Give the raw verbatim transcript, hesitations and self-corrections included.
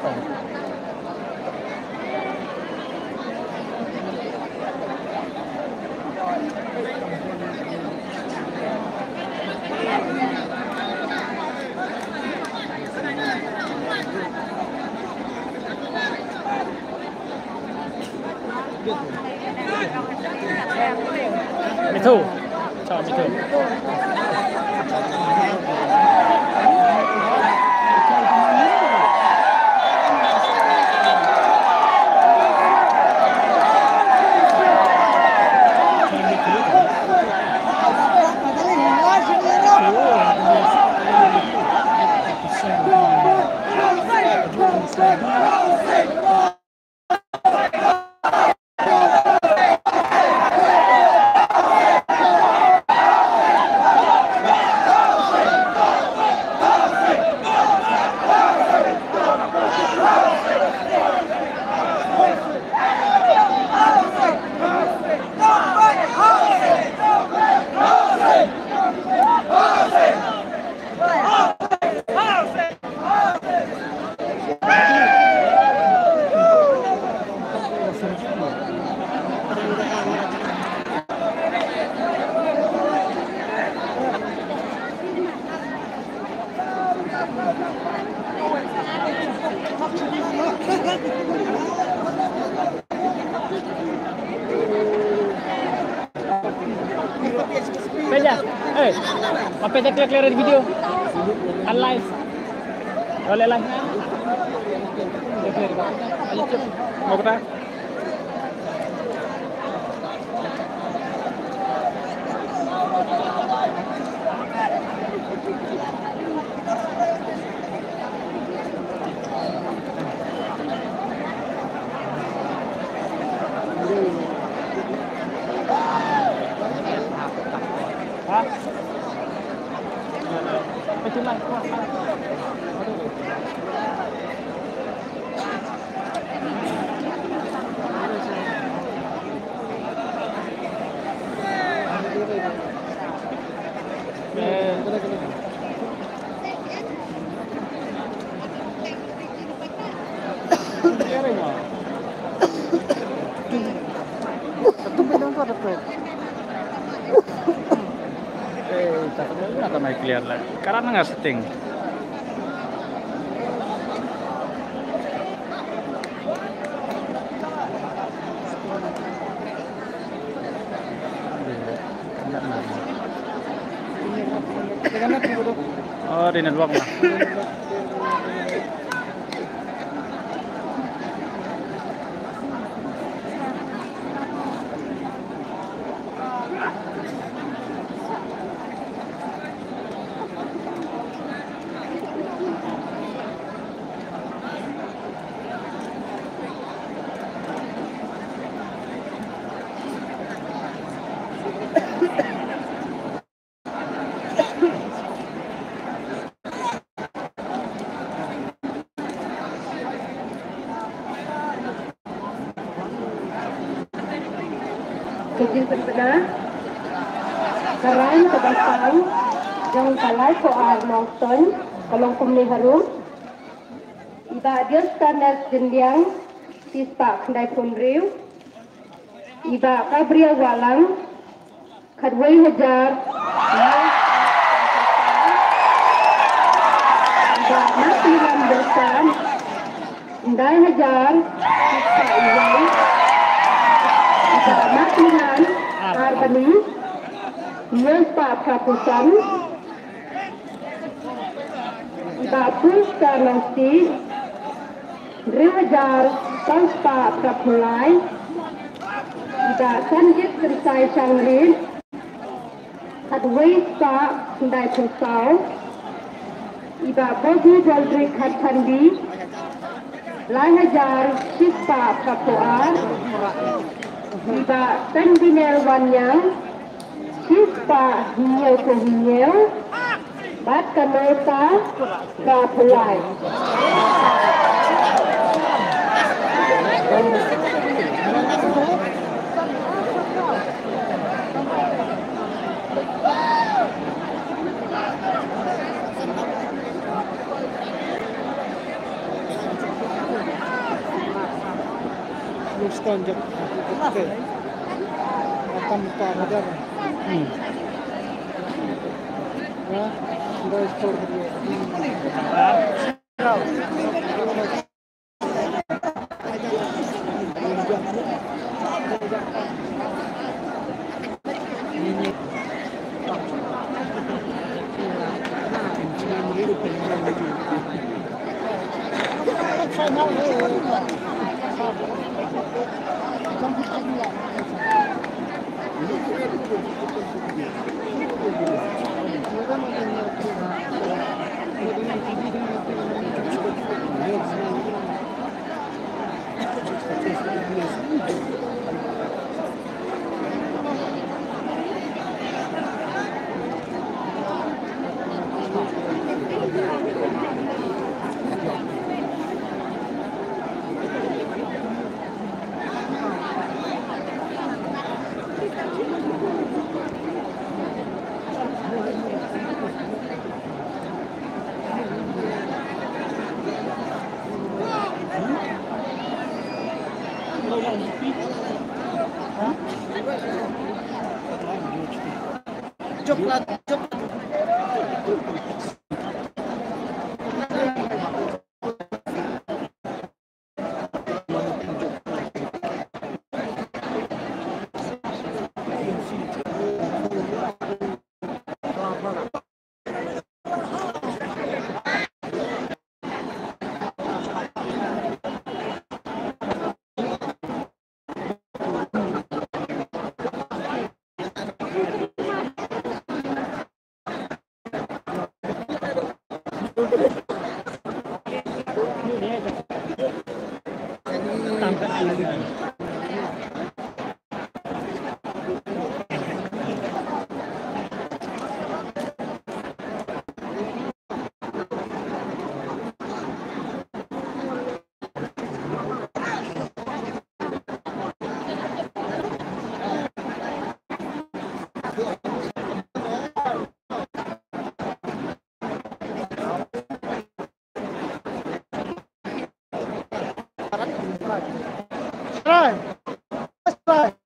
Me too. Ciao, me too. Peda, eh, apa peda clear clear video? Kan live. Boleh live. Mau kita? Eh, tak ada mai clear lah. Karena nggak setting. Oh, di network lah. Ka jingpynbna ka rang kaba saw jong ka laiphew ar nongstoiñ ka long kumne harum. I Bah Diostanes Jyndiang, shispah khyndaiphew hynriew. I Bah Gabriel Wahlang, khatwei hajar. I Bah Martin Lam Diostanes, khyndai hajar, shispah wei. I Bah Martin Lam Arbani, hynñiewspah phraphew san. I Bah Pulstar Nongsiej, hynriew hajar sawspah phraphew lai. I Bah Sanjit Kyrsai Shangrit, khatwei spah khyndaiphew saw. I Bah Bobby Roderick Kharkhandie, lai hajar shispah phraphew ar. I Bah Tanbinel Wanniang, shispah hynñiewphew hynñiew bad ka nota ka pulai. Stone jab. Atam ta madar. Hmm. Ya, guys, for the Try. Let's try.